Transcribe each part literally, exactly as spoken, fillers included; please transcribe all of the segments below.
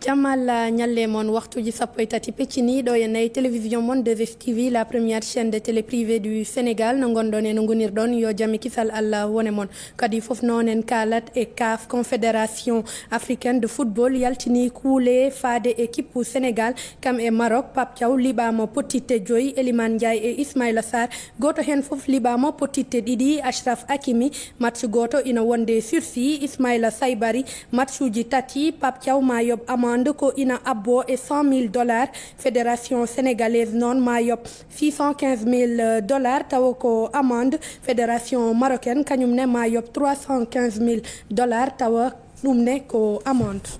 Jam Allah ñalle mon, waxtuuji sappo e tati peccini ɗo e nayi, télévision mon deux S T V, la première chaîne de télé privée du Sénégal. No ngonɗon e no ngonirɗon, yo jam e kisal Allah wone mon. Kadi fof noon en kaalat e CAF, Confédération Africaine de Football, yaltini kuule faade e kippu Sénégal, kam e Maroc. Pape Thiaw liɓaama pottitte joyi, Elimane Ndiaye e Ismaïla Sarr. Gooto heen fof liɓaama pottitte ɗiɗi, Achraf Hakimi, match gooto ina wonde sursis, Ismaïla Saibari, matchuuji tati. Pape Thiaw ma yoɓ amende ko ina abboo e cent mille dollars, fédération sénégalaise noon ma yoɓ six cent quinze mille dollars, tawa ko amende. Fédération marocaine kañum ne ma yoɓ trois cent quinze mille dollars, tawa ɗum ne ko amende.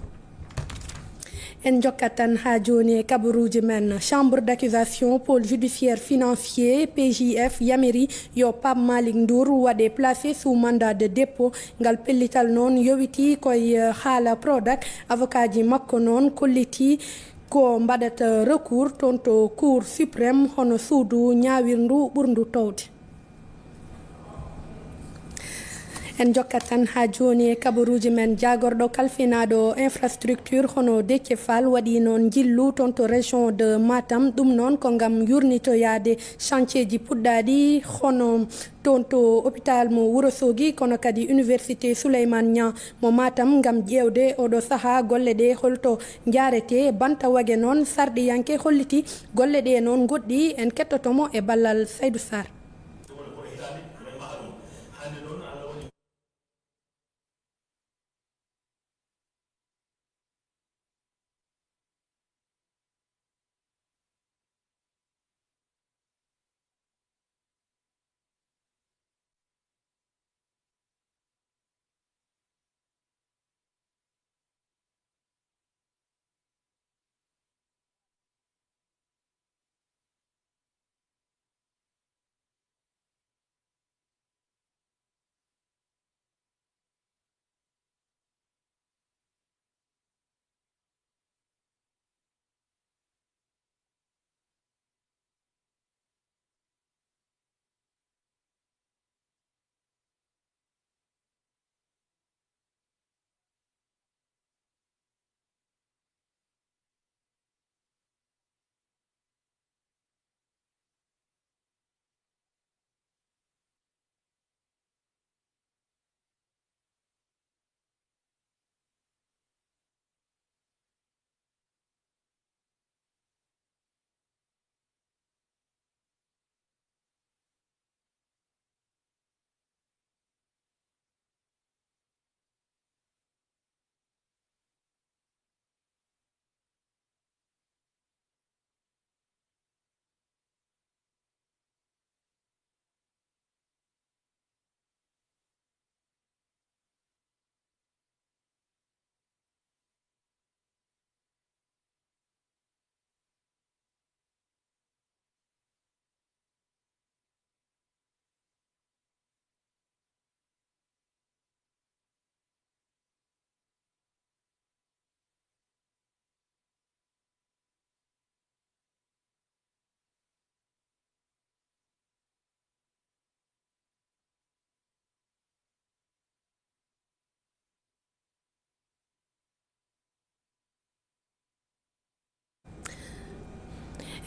En njokkat tan haa jooni e kabaruuji men. Chambre d'accusation, pôle judiciaire financier, P J F, yamiri yo Pape Malick Ndour waɗe placé sous mandat de dépôt. Ngal pellital noon yowitii koye, eh, haala Prodac. Avocatji makko noon kollitii ko mbaɗata recours toon to Cour suprême, hono suudu ñaawirndu ɓurndu toowde. En njokkat tan haa jooni e kabaruuji men. Jaagorɗo kalfinaaɗo infrastructure hono Déthié Fall waɗi noon njillu toon to région de Matam. Ɗum noon ko ngam yurnitoyaade chantier ji puɗɗaaɗi, hono toon to hôpital mo Wourossogui, kono kadi Université Souleymane Niang mo Matam, ngam ƴeewde oɗo sahaa golle ɗe holto njaarete. Banta Wage noon, sarɗiyanke, holliti golle ɗe noon ngoɗɗi. En kettoto mo e ballal Saydou Sarr.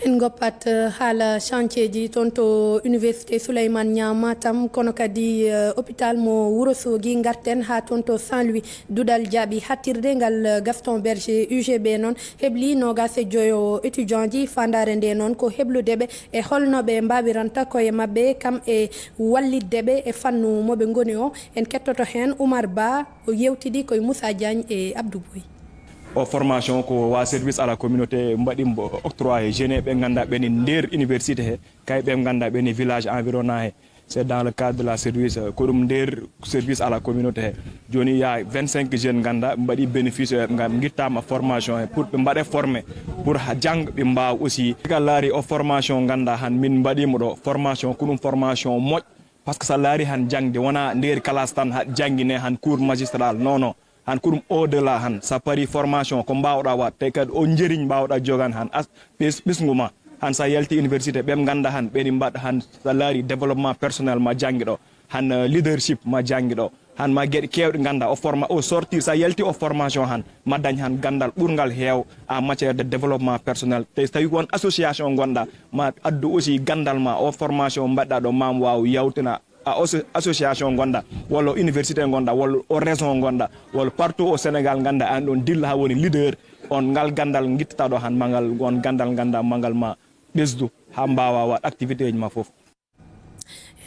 En ngoppat, eh, haala chantier ji toon to Université Souleymane Niang Matam, kono kadi, eh, hôpital mo Wourossogui. Ngarten haa toon to Saint-Louis, duɗal jaaɓi hattirde ngal, eh, Gaston Berger U G B noon hebli noogaas e joyo étudiant ji. Faandaare nde noon ko heblude ɓe e holno ɓe mbaawiranta koye maɓɓe, kam e wallitde ɓe e fannu mo ɓe ngoni o. En kettoto heen Oumar Ba, o yewtidi koye Moussa Diagne e Abdou Boy. O formation ko wa service à la communauté mbaɗi mbo octroyé jeune ɓe ngannduɗaa ɓe ni nder université he, kay ɓe ngannduɗaa ɓe ni village environnant he. C'est dans le cadre de la service, euh, ko ɗum nder service à la communauté he. Jooni ya vingt-cinq jeunes ngannduɗaa mbaɗi bénéfice, euh, ngam ngittaama formation he pour ɓe mbaɗe formé pour ha jang ɓe mbaawa aussi. Ka laari o formation ngannduɗaa han min mbaɗimo ɗo formation ko ɗum formation moƴƴo. Parce que sa laari han jangde wona nder classe tan ha jangine han cours magistral, non, non. Han ko ɗum au delà han sa pari formation ko mbawɗa waɗ, tawi kadi o njeriñ mbawɗa jogan han as ɓes-, ɓesngu ma. Han sa yalti université ɓe ngannduɗaa han ɓeni mbaɗa han sa laari développement personnel ma janngi ɗo, han, euh, leadership ma janngi ɗo, Han ma geɗe kewɗe ganda o forma o sortir sa yalti o formation han ma dañ han gandal ɓurgal heew en matière de développement personnel te so tawi ko won association gonɗa ma addu aussi gandal ma o formation mbaɗɗa ɗo mam waw yawtina a oso- association gonɗa walla o université gonɗa walla o région gonɗa walla partout au Sénégal ganda an ɗon dilla ha woni leader on ngal gandal guittata ɗo han ma ngal on gandal ganda ma ngal ma ɓesdu ha mbawa waɗ activité ji ma foof.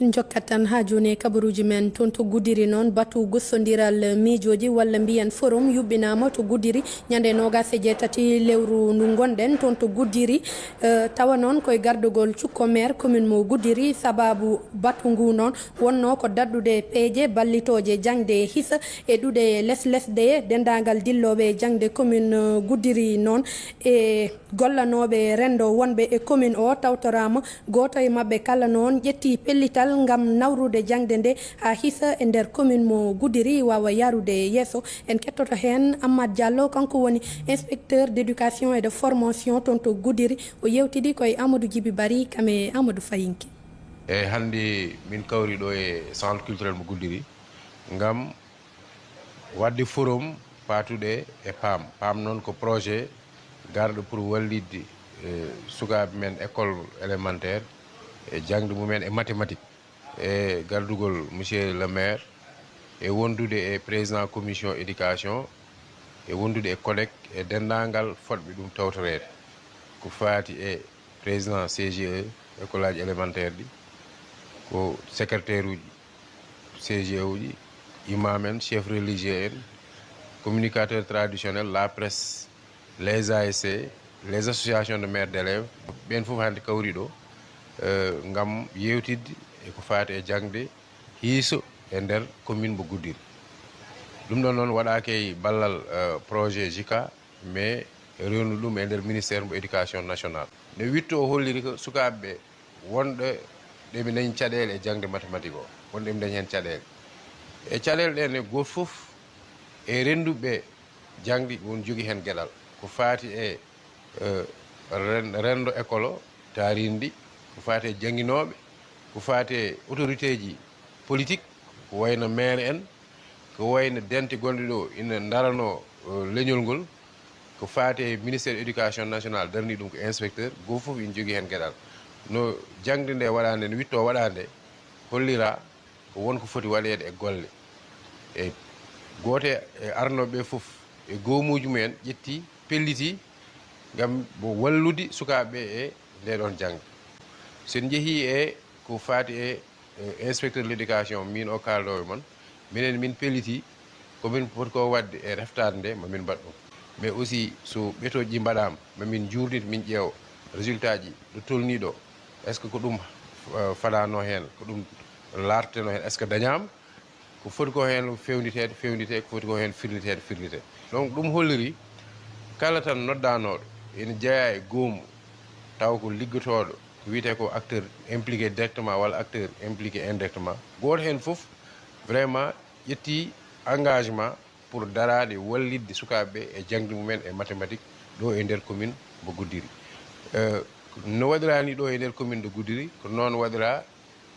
En jokkat tan haa jooni e kabaruuji men toon to Gudiri noon, batu gostondiral miijooji walla mbiyen forum yuɓɓinaama to Gudiri ñande noogaas e jeetati lewru ndu ngonɗen toon to Gudiri. Eh, tawa noon koye gardagol cukko maire commune mo Gudiri, sabaabu batu ngu noon wonnoo ko daɗɗude peeje ballitooje jaŋde hisa e ɗuɗe leslesɗe denndaangal dillooɓe jaŋde commune, eh, Gudiri noon e gollanooɓe renndo wonɓe e commune o tawtoraama. Gooto e maɓɓe kala noon ƴetti pellital ngam nawrude jaŋde nde haa hisa e nder commune mo Gudiri waawa yahrude yeeso. En kettoto heen Ammad Diallo, kanko woni inspecteur d'éducation et de formation toon to Gudiri. O yeewtidi ko e Amadou Djiby Barry kam e Amadou Fayinke. Eeyi, hannde min kawri ɗo e centre culturel mo Gudiri ngam waɗde forum paatuɗe e PAM. PAM noon ko projet garɗo pour wallitde, eh, sukaaɓe men école élémentaire e jaŋde mumen e mathématique. E gardugol monsieur le maire e wondude e président commission éducation e wondude e CODEC e denndaangal fotɓe ɗum tawtoreede. Ko faati e président C G E, école aji élémentaire ɗi, ko secrétaire uji C G E uji, imam en, chef religieux en, communicateur traditionnel, la presse, les A S C, les associations de maires d'élèves, ɓeen fof hannde kawri ɗo, eh, ngam yeewtidde e ko faati e jaŋde hiiso e nder commune mo Gudiri. Ɗum ɗon noon waɗaaka e ballal, eh, projet JICA, mais rewnu ɗum e nder ministère mo éducation nationale. Nde witto o holliri ko sukaaɓe ɓe wonɓe ɗe ɓe dañi caɗeele e jaŋde mathématique o, wonɓe ɓe dañi heen caɗeele. E caɗeele ɗe ne, gooto fof e rennduɓe jaŋde won jogii heen geɗal. Ko faati e, eh, ren-, renndo école o, taariindi, ko faati e jannginooɓe, ko faati e autorité ji politique, ko wayno maire en, ko wayno dente gonɗe ɗo ina ndaranoo, eh, leñol ngol, ko faati e ministère éducation nationale darni ɗum ko inspecteur, gooto fof ina jogii heen geɗal. No jaŋde nde waɗaa nde, no witto waɗaa nde, hollira ko won ko foti waɗeede e golle. E gooto e arnooɓe ɓe fof e goomuuji mumen ƴetti, pelliti ngam mo wallude sukaaɓe ɓe e nde ɗon jaŋde. So en njehii e ko faati e, e inspecteur de l'éducation, miin o kaaldoowo e mon, minen min pelliti ko min poti ko waɗde e reftaade nde, ma min mbaɗ ɗum. Mais aussi, so ɓetooji ɗi mbaɗaama, ma min njuurnit, min ƴeewa résultat ji ɗo tolnii ɗo. Est-ce que ko ɗum, eh, fadaanoo heen, ko ɗum laarteteno heen, est-ce que dañaama? Ko foti ko heen fewniteede, fewnditee, ko foti ko heen firliteede, firlitee. Donc, ɗum holliri kala tan noddaanooɗo ina jeyaa e goomu, taw ko liggotooɗo, ko wiyetee ko acteur impliqué directement walla acteur impliqué indirectement. Gooto heen fof, vraiment, ƴetti engagement pour daraade, wallitde sukaaɓe ɓe e jaŋde mumen e mathématique ɗo e nder commune mo Gudiri. Eh, no waɗiraa ni ɗo e nder commune de Gudiri, ko noon waɗiraa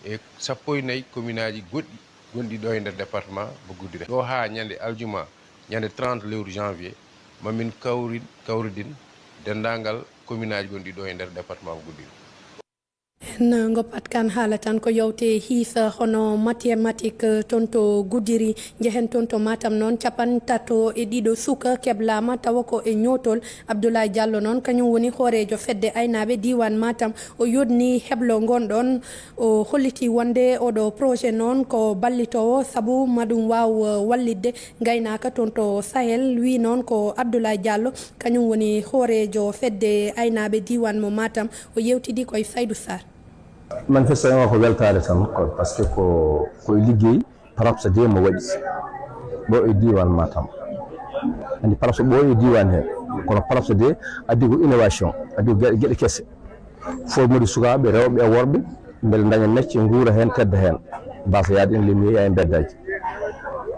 e sappo e nayi commune aji goɗɗi gonɗi ɗo e nder département mo Gudiri. Ɗo haa ñande aljuma, ñande trente lewru janvier, ma min kawri-, kawridin denndaangal commune aji gonɗi ɗo e nder département mo Gudiri. En ngoppat kan haala tan ko yewte hiisa hono mathématique, eh, toon to Gudiri. Njehen toon to Matam noon, capantato e ɗiɗo suka keblaama tawa ko e ñootol. Abdoulaye Diallo noon, kañum woni hooreejo fedde aynaaɓe diiwaan Matam. O yodni heblo ngon ɗoon. O holliti wonde oɗo projet noon ko ballitoowo sabu maɗum waaw wallitde ngaynaaka toon to Sahel. Wi noon ko Abdoulaye Diallo, kañum woni hooreejo fedde aynaaɓe diiwaan mo Matam. O yewtidi koye Saydou Sarr. Manifestation o ko weltaare tan, ko parce que ko koye liggey PRAPS de mo waɗi ɗo e diiwaan Matam. Anndi PRAPS ɓooyi e diiwaan hee, kono PRAPS de addi ko innovation, addi ko geɗe, geɗe kese. Formude sukaaɓe rewɓe e worɓe mbele ndaña mecce, nguura heen, tedda heen. Mbasa yahde ene lelni e mbeddaaji.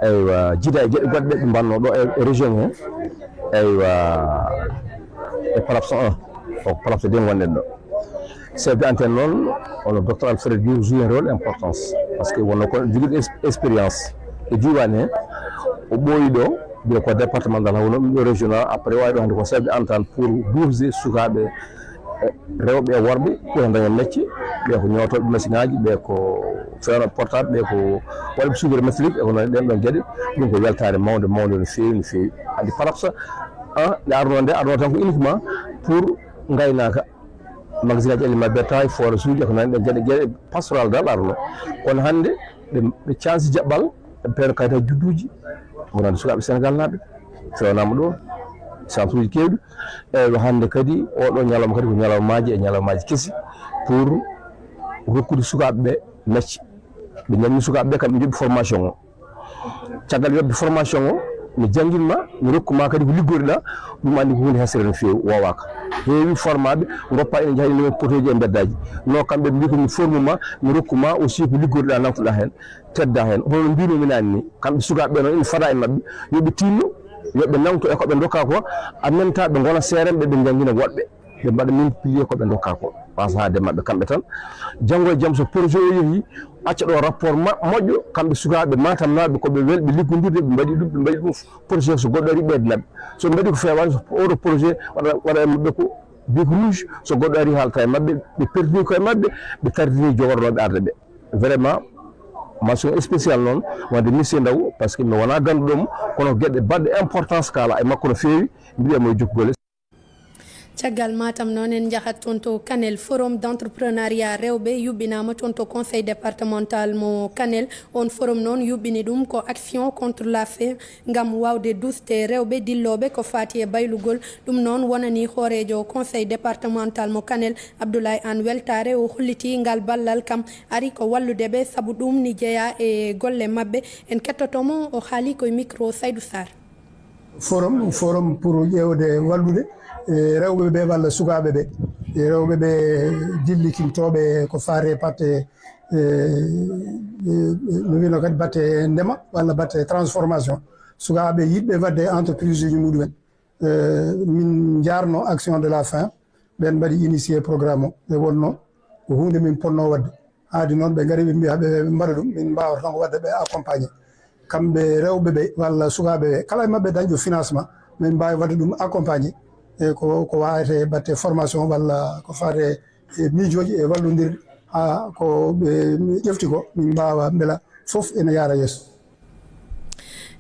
Eywa, jiida e geɗe goɗɗe ɗe mbannoo ɗo e, e région he. Eywa, e PRAPS un, o ko PRAPS deux ngonɗen ɗo. Chef de antenne noon, hono docteur Alfred Diouf joue un rôle importance. Parce que wonno ko jogiiɗo ex-, expérience. E diiwaan he, o ɓooyi ɗo, mbiyee ko départemental, hawnoo ɗum ɗo régional, après waawi ɗo hannde ko chef de entente pour duusde sukaaɓe, eh, rewɓe e worɓe, pour ɓe ndaña mecce, ɓe ko ñootooɓe machine aaji, ɓe ko feewnooɓe portable, ɓe ko waɗɓe soudure métallique, e ko nanndi ɗeen ɗoon geɗe. Ɗum ko weltaare mawnde, mawnde no feewi, no feewi. Hannde parapsa, ah, nde arnoo nde, arnoo tan ko uniquement pour ngaynaaka, magasin aji alimentaire, tawi forage uji, e ko nanndi ɗeen geɗe, geɗe pastoral dal arnoo. Kono hannde ɓe, ɓe cansi jaɓɓal, ɓe peewnoo kayitaaji judduuji, wonande sukaaɓe Senegal naaɓe, fewnaama ɗo, centre uji keewɗi. Eywa, hannde kadi, oo ɗoo ñalawma kadi ko ñalawmaaji e ñalawmaaji kesi pour rokkude sukaaɓe ɓe mecce. Ɓe ñammini sukaaɓe ɓe, kamɓe njoɓi formation o. Caggal yoɓde formation o, mi janngin ma, mi rokku ma kadi ko liggoriɗaa, ɗum anndi ko huunde hesere no feewi, woowaaka. Heewi formaaɓe, ngoppa ina njaha ina potoji e mbeddaaji. No kamɓe mbi ko mi formu ma, mi rokku ma aussi ko liggoriɗaa, nawtoɗaa heen, teddaa heen. Hono no mbinoomi naane ni, kamɓe sukaaɓe ɓe noon ina fada e maɓɓe, yo ɓe tinno, yo ɓe nawto e ko ɓe ndokkaa ko, en même temps ɓe ngona seeremɓe, ɓe njanngina woɗɓe. Ɓe mbaɗa multiplier ko ɓe ndokkaa ko, waasa haade maɓɓe kamɓe tan. Janngo e jam, so projet o yehii, acca ɗo rapport ma-, moƴƴo, kamɓe sukaaɓe Matam naaɓe, ko ɓe welɓe liggondirde, ɓe mbaɗi ɗum, ɓe mbaɗi ɗum projet, so goɗɗo ari ɓeydanaa ɓe. So ɓe mbaɗi ko feewaani, so oɗo projet waɗa, waɗa e maɓɓe ko bic rouge, so goɗɗo ari haalta e maɓɓe, ɓe perdini koye maɓɓe, ɓe tardini jogornooɓe arde ɓe. Vraiment, mention spéciale noon, wonde monsieur Ndaw, par ce que mi wonaa gannduɗo mo, kono geɗe baɗɗe importance kaala e makko no feewi, mbiɗa mo e jokkugol. Caggal Matam noon, en njahat toon to Kanel. Forum d'entrepreneuriat rewɓe yuɓɓinaama toon to conseil départemental mo Kanel. Oon forum noon yuɓɓini ɗum ko Action contre la faim, ngam waawde duusde rewɓe dillooɓe ko faati e baylugol. Ɗum noon wonani hooreejo conseil départemental mo Kanel, Abdoulaye Anne, weltaare. O hollitii ngal ballal kam ari ko wallude ɓe, sabu ɗum ni jeyaa e golle maɓɓe. En kettoto mo, o haali koye micro Saydou Sarr. Forum, forum pour ƴeewde wallude, e, rewɓe ɓe walla sukaaɓe ɓe. E, rewɓe ɓe dillikintooɓe ko faati e batte, e, e, e, no wiyno kadi batte ndema walla batte transformation. Sukaaɓe yiɗɓe waɗde entreprise uji muɗumen. E, min njaarno Action de la faim, ɓeen mbaɗi initié programme o. Ɓe wonno ko huunde min potnoo waɗde. Aadi noon, ɓe ngari, ɓe mbi, haa ɓe mbaɗa ɗum, min mbaawata tan ko waɗde ɓe accompagné. Kamɓe rewɓe ɓe walla sukaaɓe ɓe, kala e maɓɓe dañɗo financement, min mbaawi waɗde ɗum accompagné. E ko, ko waawetee batte formation walla ko faati e miijooji e wallondirde, haa ko ɓe ƴefti ko, min mbaawa mbela fof ena yaara yeeso.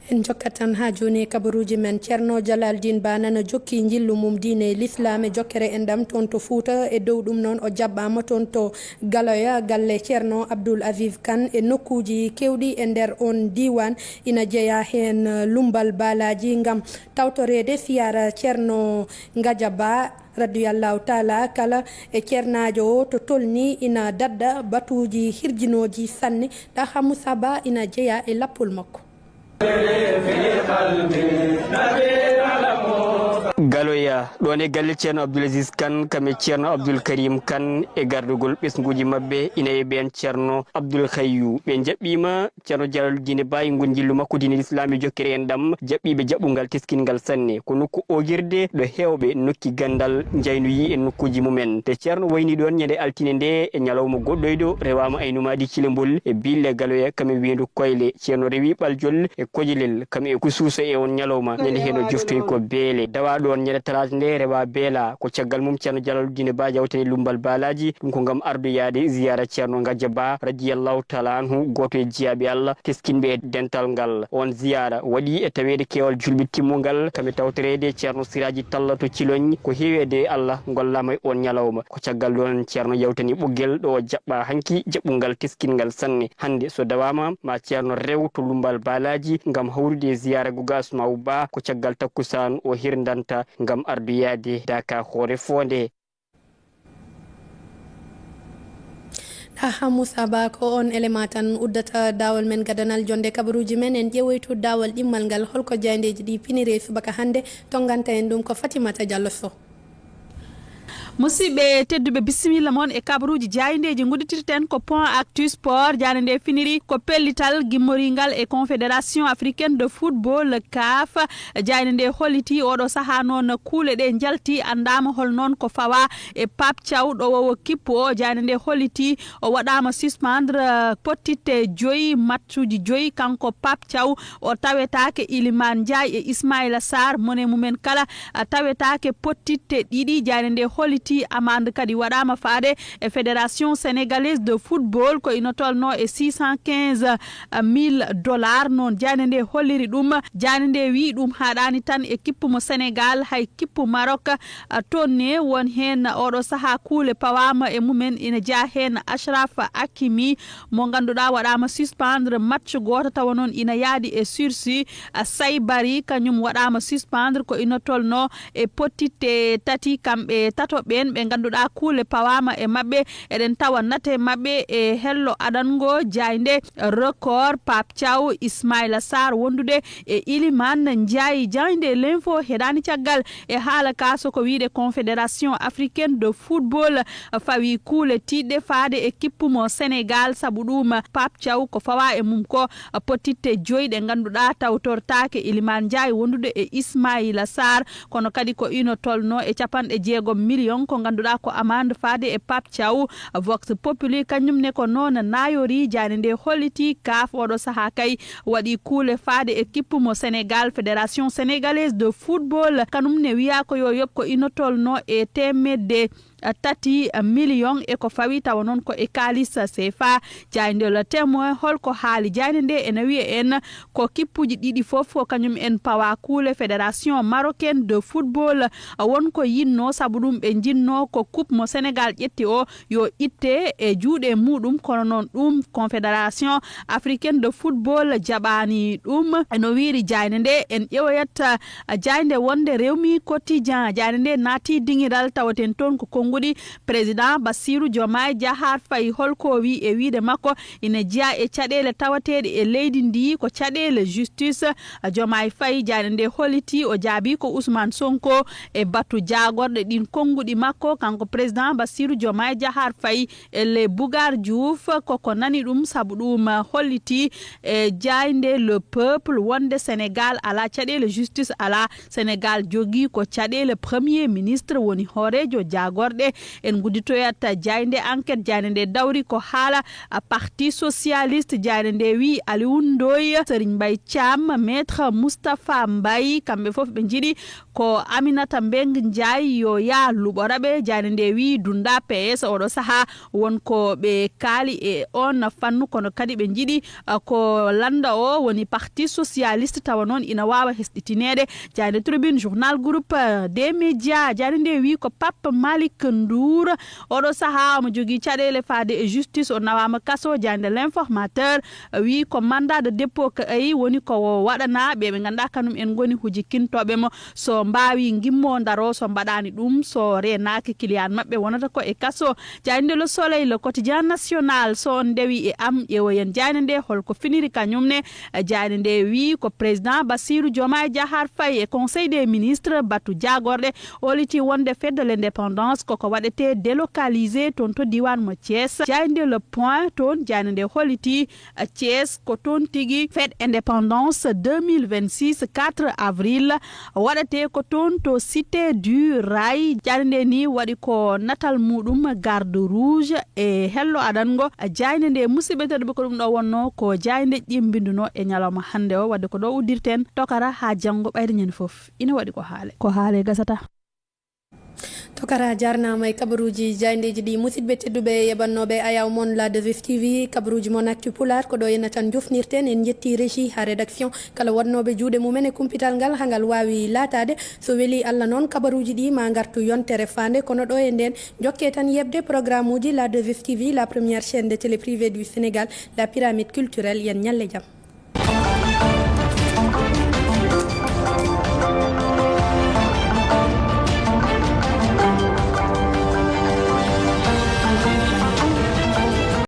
En njokkat tan haa jooni e kabaruuji men. Ceerno Jalaldin Ba nana jokki njillu mum diine Lislaam e jokkere enɗam toon to Fuuta. E dow ɗum noon, o jaɓɓaama toon to Galoya, galle Ceerno Abdul Aziz Kan. E nokkuuji keewɗi e nder oon diiwaan, ina jeyaa heen Lumbal Baalaaji, ngam tawtoreede siyaara Ceerno Ngaja Ba, radiyallahu taala, kala e ceernaajo o to tolni ina dadda batuuji hirjinooji sanne. Ɗaha Musa Ba ina jeyaa e lappol makko. Galoya, ɗoon e galle Ceerno Abdul Aziz Kan, kam e Ceerno Abdul Karim Kan, e gardugol ɓesnguuji maɓɓe, ina e ɓeen Ceerno Abdul Hayyu. Ɓe njaɓɓiima Ceerno Jalal Diine Ba e ngol njillu makko diine Lislaam e jokkere enɗam, jaɓɓiiɓe jaɓɓungal teskinngal sanne. Ko nokku oogirde ɗo heewɓe nokki ganndal njaynoyi e nokkuuji mumen. Nde Ceerno wayni ɗoon ñande altine nde e ñalawma goɗɗoyɗo, rewaama Aynu Maadi Cilembol e Bille Galoya kam e weendu Koyle. Ceerno rewi Ɓaljol e Kojilel kam e Kusuuso e oon ñalawma, ñande heen o joftoyi ko Beele. Dawa ɗoon ñande talaata nde, rewa Beela. Ko caggal mum Ceerno Jalal Diine Ba yawtani Lumbal Baalaaji, ɗum ko ngam ardoyaade ziyaara Ceerno Ngajja Ba, radiyallahu taala anhu, gooto e jiyaaɓe Allah teskinɓe e dental ngal. Oon ziyaara waɗi e taweede keewal juulɓe timmungal, kam e tawtoreede Ceerno Siraaji Talla to Ciloñ. Ko heeweede e Allah ngollaama e oon ñalawma. Ko caggal ɗoon Ceerno yawtani Ɓoggel, ɗo o jaɓɓaa hanki jaɓɓungal teskinngal sanne. Hannde so dawaama, ma Ceerno rew to Lumbal Baalaaji ngam hawrude e ziyaara Gogo Asmaawu Ba. Ko caggal takkusaan o hirndanta ngam ardoyaade Daaka Hoore Foonde. Ɗaha Moussa Ba, ko oon élément tan uddata daawol men gadanal jonde kabaruuji men. En ƴeewoytu daawol ɗimmal ngal, holko jaayndeeji ɗi piniri e subaka hannde, tonnganta en ɗum ko Fatimata Diallo Sow. Musidɓe tedduɓe, bisimilla mon e kabaruuji jaayndeeji. Ngudditirten ko Point Actu Sport. Jaaynde nde finiri ko pellital gimmoringal e Confédération Africaine de Football, CAF. Jaaynde nde holliti oɗo sahaa noon kuule ɗe njalti, anndaama hol noon ko fawa e Pape Thiaw, ɗo o kippu o. Jaaynde nde holliti o waɗaama suspendre, eh, pottitte joyi, matchuji joyi. Kanko Pape Thiaw, o tawetaake. Iliman Ndiaye e Ismaïla Sarr, mone mumen kala, a tawetaake. Pottitte ɗiɗi. Jaaynde nde holliti amande kadi waɗaama faade e Fédération Sénégalaise de Football, ko ino tolno e six cent quinze mille dollars. Noon jaaynde nde holliri ɗum. Jaaynde nde wi ɗum haaɗaani tan e kippu mo Sénégal, hay kippu Maroc, a, toon ne won heen oɗo sahaa kuule pawaama e mumen, ina jeyaa heen Achraf Hakimi, mo ngannduɗaa waɗaama suspendre match gooto, tawa noon ina yaadi e sursis. A, Saibari, kañum waɗaama suspendre ko ina tolno e pottitte tati. Kamɓe tato ɓeen ɓe ngannduɗaa kuule pawaama e maɓɓe, eɗen tawa nate maɓɓe e hello aɗango jaaynde Record, Pape Thiaw, Ismaïla Sarr wondude e Iliman Ndiaye. Jaaynde L'Info heɗaani caggal e haala ka, so ko wiyde Confédération Africaine de Football fawi kuule tiiɗɗe faade e kippu mo Sénégal. Sabu ɗum, Pape Thiaw, ko fawa e mum ko pottitte joyi ɗe ngannduɗaa tawtortaake Iliman Ndiaye wondude e Ismaïla Sarr, kono kadi ko ino tolno e capanɗe jeegom million ko ngannduɗaa ko amande faade e Pape Thiaw. Vox Populi kañum ne ko noon naayori. Jaaynde nde holliti CAF oɗo sahaa kay waɗi kuule faade e kippu mo Sénégal, Fédération Sénégalaise de Football. Kanum ne wiyaa ko yo yoɓ ko ino tolno e teemedde tati million e ko fawi, tawa noon ko e kaalis CFA. Jaaynde Le Témoin, holko haali? Jaaynde nde ene wiya en ko kippuji ɗiɗi fof ko kañum en pawa kuule Fédération Marocaine de Football. Won ko yinno, sabu ɗum ɓe njinno ko coupe mo Sénégal ƴetti o yo itte e juuɗe muɗum, kono noon ɗum Confédération Africaine de Football jaɓaani ɗum. No wiiri jaaynde nde, en ƴeewoyat, a, jaaynde wonde Rewmi Quotidien. Jaaynde nde naati dingiral, tawaten toon ko konnguɗi président Bassirou Diomaye Diakhar Faye. Holko o wi e wiide makko? Ina jeyaa e caɗeele tawateeɗe e leydi ndi, ko caɗeele justice. A, Diomaye Faye, jaaynde nde holliti o jaabi ko Ousmane Sonko e batu jaagorɗe ɗin konnguɗi makko, kanko président Bassirou Diomaye Diakhar Faye. E le Bougar Diouf, koko nani ɗum, sabu ɗum holliti e jaaynde Le Peuple wonde Sénégal alaa caɗeele justice, alaa. Sénégal jogii ko caɗeele premier ministre woni hooreejo jaagorɗe. En ngudditoyat jaaynde Enquête, jaaynde nde dawri ko haala a Parti Socialiste. Jaaynde nde wi Aliou Ndoye, Serigne Mbaye Thiam, Maître Moustapha Mbaye, kamɓe fof ɓe njiɗi ko Aminata Mbengue Ndiaye yo yaa luɓoraɓe. Jaaynde nde wi dunda P S oɗo sahaa won ko ɓe kaali e on fannu, kono kadi ɓe njiɗi, a, ko lannda o woni Parti Socialiste, tawa noon ina waawa hesɗitineede. Jaaynde Tribune, Journal Groupe, a, des Médias, jaaynde nde wi ko Pape Malick Ndour, oɗo sahaa omo jogii caɗeele faade e justice, o nawaama kaso. Jaaynde L'Informateur, a, wi ko mandat de dépôt kay woni ko o waɗana ɓe ɓe ngannduɗaa kanum en ngoni hujikintooɓe mo. So mbaawi ngimmo ndaro, so mbaɗaani ɗum, so reenaaki kiliyaan maɓɓe wonata ko e kaso. Jaaynde Le Soleil, Le Quotidien National, so on ndewi e am, ƴeewoyen jaaynde nde holko finiri kañum ne. Jaaynde nde wi ko président Bassirou Diomaye Diakhar Faye e Conseil des ministres batu jaagorɗe holliti wonde fête de l'indépendance koko waɗete délocalisé toon to diiwaan mo Thiès. Jaaynde Le Point toon jaaynde nde holliti Thiès ko toon tigi fête indépendance deux mille vingt-six, quatre avril, waɗate ko toon to Cité du Rail. Jaaynde nde ni waɗi ko natal muɗum garde rouge e hello aɗango. Jaaynde nde, musidɓe tedduɓe, ko ɗum ɗo wonno ko jaaynde ɗi mbinduno e ñalawma hannde o. Wadde ko ɗo uddirten, tokara haa janngo, ɓayri ñande fof ina waɗi ko haale. Ko haale gasata. Tokara, jarnama e kabaruji jaayndeji ɗi. Musidɓe tedduɓe yeɓannooɓe ayaw mon La deux S T V, kabaruji mon Actu Pulaar, ko ɗo henna tan jofnirten. En jetti régie ha rédaction, kala waɗnooɓe juuɗe mumen e kumpital ngal, ha ngal waawi laataade. So weli Allah noon, kabaruji ɗi ma ngartu yontere faande, kono ɗo e nden, jokke tan yeɓde programme uji La deux S T V, la première chaîne de télé privée du Sénégal, la pyramide culturelle. Yen ñalle jam.